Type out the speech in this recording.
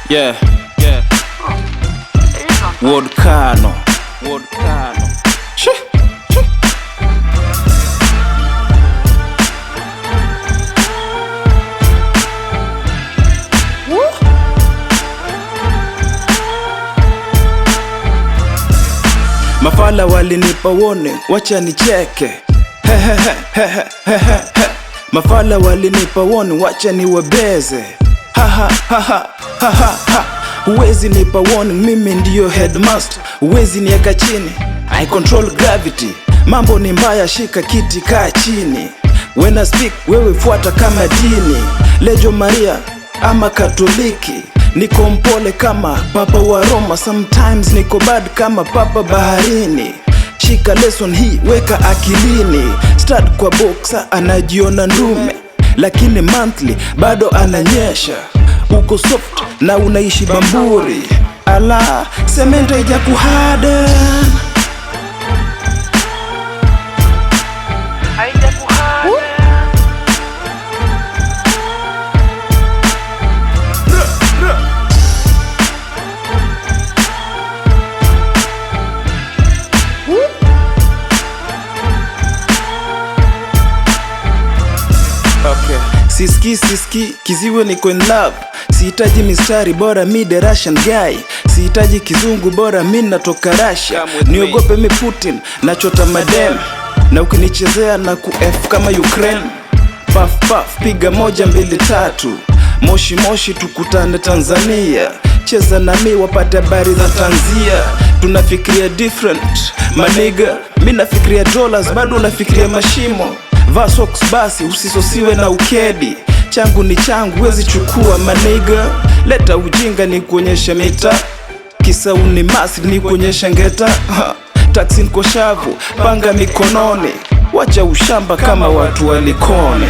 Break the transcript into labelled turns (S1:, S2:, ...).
S1: Yeah. Wodkano. Wodkano. She. She. Mafala walinipa warning, wacha nicheke. Hehehehehehe. Mafala walinipa warning, wacha niwabeze. Ha ha ha ha ha ha ha. Huwezi nipa warning, mimi ndiyo headmaster. Huwezi nieka chini, I control gravity. Mambo ni mbaya, shika kiti, kaa chini. When I speak, wewe fuata kama dini. Lejo Maria ama Katoliki. Niko mpole kama papa wa Roma, sometimes niko bad kama papa baharini. Shika lesson hii, weka akilini. Start kwa boxer, anajiona ndume, lakini monthly bado ananyesha. Uko soft na unaishi Bamburi, ala semento haijakuharden. Okay. Siski siski kiziwe niko in love. Sihitaji mistari bora mi the Russian guy. Sihitaji kizungu bora mi natoka Russia.
S2: Come with me.
S1: Niogope mi Putin nachota madem. Na ukinichezea na ku F kama Ukraine. Paf paf piga moja mbili tatu. Moshi moshi tukutane Tanzania. Cheza na mi wapate habari za tanzia. Tunafikiria different maniga. Mi nafikiria dollars bado unafikiria mashimo. Vaa socks basi usisosiwe na ukedi. Changu ni changu wezi chukua maniga. Leta ujinga ni kuonyesha mita. Kisa unimasi ni kuonyesha ngeta. Ha, Taksi niko shavu panga mikononi. Wacha ushamba kama watu wa Likoni.